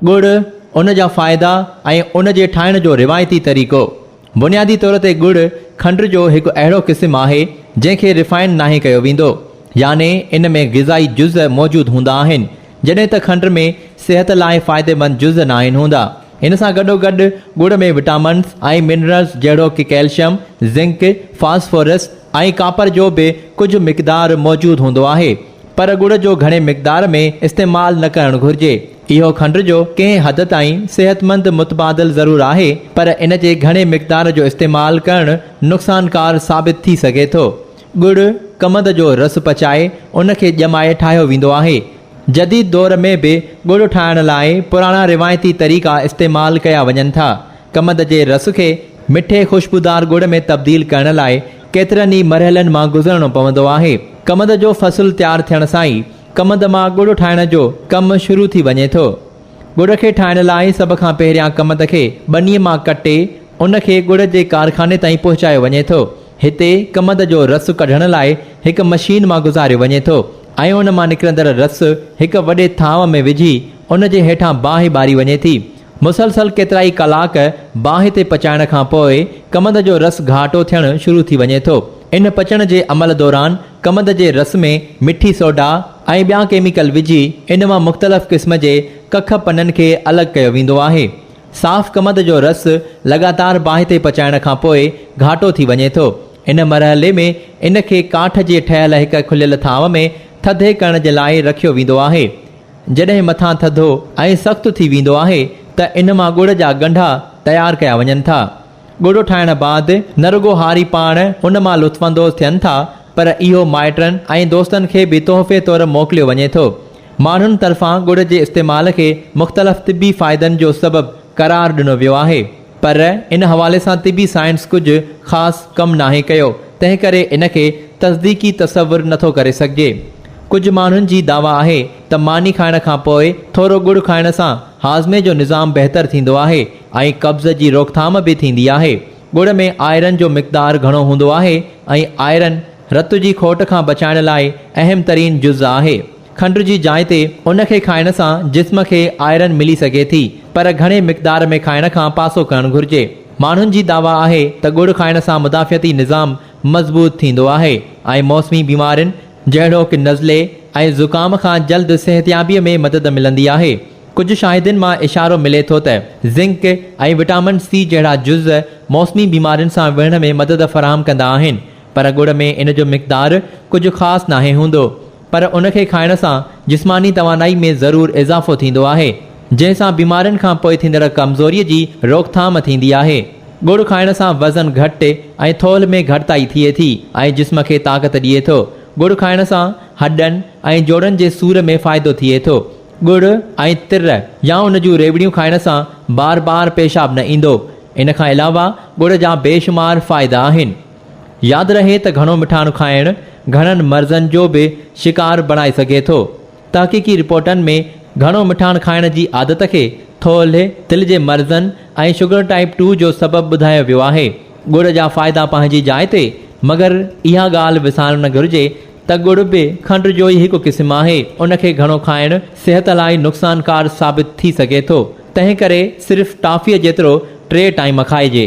ڳڙ، ان جا فائدا ۽ ان جي ٺاهڻ جو روايتي طريقو. بنيادي طور تي ڳڙ کنڊ جو هڪ اهڙو قسم آهي، جنهن کي ريفائن ناهي ڪيو ويندو، يعني ان ۾ غذائي جز موجود هوندا آهن، جڏهن ته کنڊ ۾ صحت لاء فائديمند جز ناهن هوندا. ان سان گڏوگڏ ڳڙ ۾ وٽامنز ۽ منرلز جهڙوڪ ڪئلشم، زنڪ، فاسفورس ۽ ڪاپر جو به ڪجهه مقدار موجود هوندو آهي. پر ڳڙ جو گهڻي مقدار ۾ استعمال نه ڪرڻ گهرجي. اهو کنڊ جو ڪنهن حد تائين صحتمند متبادل ضرور آهي پر ان جي گهڻي مقدار جو استعمال ڪرڻ نقصانڪار ثابت ٿي سگهي ٿو. ڳڙ ڪمند جو رس پچائي ان کي ڄمائي ٺاهيو ويندو آهي. جديد دور ۾ به ڳڙ ٺاهڻ لاء پراڻا روايتي طريقا استعمال ڪيا وڃن ٿا. ڪمند جي رس کي مٺي خوشبودار ڳڙ ۾ تبديل ڪرڻ لاء ڪيترن ئي مرحلن مان گذرڻو پوندو آهي. ڪمند جو فصل تيار ٿيڻ سان ئي ڪمند مان ڳڙ ٺاهڻ جو ڪم شروع ٿي وڃي ٿو. ڳڙ کي ٺاهڻ لاء سڀ کان پهريان ڪمند کي ٻنيء مان ڪٽي ان کي ڳڙ جي ڪارخاني تائين پهچايو وڃي ٿو. هتي ڪمند جو رس ڪڍڻ لاء هڪ مشين مان گذاريو وڃي ٿو ۽ ان مان نڪرندڙ رس هڪ وڏي ٿانو ۾ وجهي ان جي هيٺان باهه ٻاري وڃي ٿي. مسلسل ڪيترائي ڪلاڪ باهه تي پچائڻ کان پوء ڪمند جو رس گهاٽو ٿيڻ شروع ٿي وڃي ٿو. ان پچڻ جي عمل دوران ڪمند جي رس ۾ مٺي سوڊا ۽ ٻيا ڪيميڪل وجهي ان مان مختلف قسم جي ڪک پنن کي الڳ ڪيو ويندو آهي. صاف ڪمند جو رس لڳاتار باهه تي پچائڻ کان پوء گهاٽو ٿي وڃي ٿو. ان مرحلي ۾ ان کي ڪاٺ جي ٺهيل هڪ کليل ٿانو ۾ ٿڌي ڪرڻ جي لاء رکيو ويندو آهي. جڏهن مٿان ٿڌو ۽ سخت ٿي ويندو آهي ته ان مان ڳڙ جا ڳنڍا تيار ڪيا وڃن ٿا. ڳڙ ٺاهڻ بعد نه رڳو هاري پاڻ ان مان لطف اندوز ٿين ٿا پر اهو مائٽن ۽ دوستن کي به تحفي طور موڪليو وڃي ٿو. ماڻهن طرفان ڳڙ جي استعمال کي مختلف طبي فائدن جو سبب قرار ڏنو ويو آهي. پر ان حوالي سان طبي سائنس ڪجهه خاص ڪم ناهي ڪيو، تنهنڪري ان کي تصديقي تصور نٿو ڪري سگهجي. ڪجهه ماڻهن جي دعويٰ آهي ته ماني کائڻ کان پوء ٿورو ڳڙ کائڻ سان هاضمي جو نظام بهتر ٿيندو آهي ۽ قبض جي روڪٿام به ٿيندي آهي. ڳڙ ۾ آئرن جو مقدار گهڻو هوندو آهي ۽ آئرن رت جي کوٽ کان بچائڻ لاء اهم ترين جز آهي. کنڊ جي جاء تي ان کي کائڻ سان جسم کي آئرن ملي سگهي ٿي پر گهڻي مقدار ۾ کائڻ کان پاسو ڪرڻ گهرجي. ماڻهن جي دعويٰ آهي ته ڳڙ کائڻ سان مدافعتي نظام مضبوط ٿيندو آهي ۽ موسمي بيمارين جهڙوڪ نزلي ۽ زڪام کان جلد صحتيابي ۾ مدد ملندي آهي. ڪجهه شاهدين مان اشارو ملي ٿو ته زنڪ ۽ وٽامن سي جهڙا جز موسمي بيمارين سان وڙهڻ ۾ مدد فراهم ڪندا آهن پر ڳڙ ۾ ان جو مقدار ڪجهه خاص ناهي هوندو. پر ان کي کائڻ سان جسماني توانائي ۾ ضرور اضافو ٿيندو آهي، جنهن سان بيمارين کان پوء ٿيندڙ ڪمزوري جي روڪٿام ٿيندي آهي. ڳڙ کائڻ سان وزن گهٽ ۽ ٿولهه ۾ گهٽتائي ٿئي ٿي ۽ جسم کي طاقت ڏئي ٿو. ڳڙ کائڻ سان هڏن ۽ جوڙن جي سور ۾ فائدو ٿئي ٿو. ڳڙ ۽ تر يا ان جون ريوڙيون کائڻ سان بار بار پيشاب نه ايندو. ان کان علاوه ڳڙ جا بيشمار فائدا آهن. ياد رهي ته گهڻو مٺاڻ کائڻ گهڻن مرضن جو به شڪار بڻائي سگهي ٿو. تحقيقي رپورٽن ۾ گهڻو مٺاڻ کائڻ جي عادت کي ٿولهه، دل جي مرضن ۽ شگر ٽائپ ٽو جو سبب ٻڌايو ويو آهي. ڳڙ جا فائدا پنهنجي جاء تي مگر اها ڳالهه وسارڻ نه گهرجي ته ڳڙ به کنڊ جو ئي هڪ قسم آهي، ان کي گهڻو کائڻ صحت لاء نقصانڪار ثابت ٿي سگهي ٿو، تنهنڪري صرف ٽافيء جيترو ٽي ٽائيم کائجي.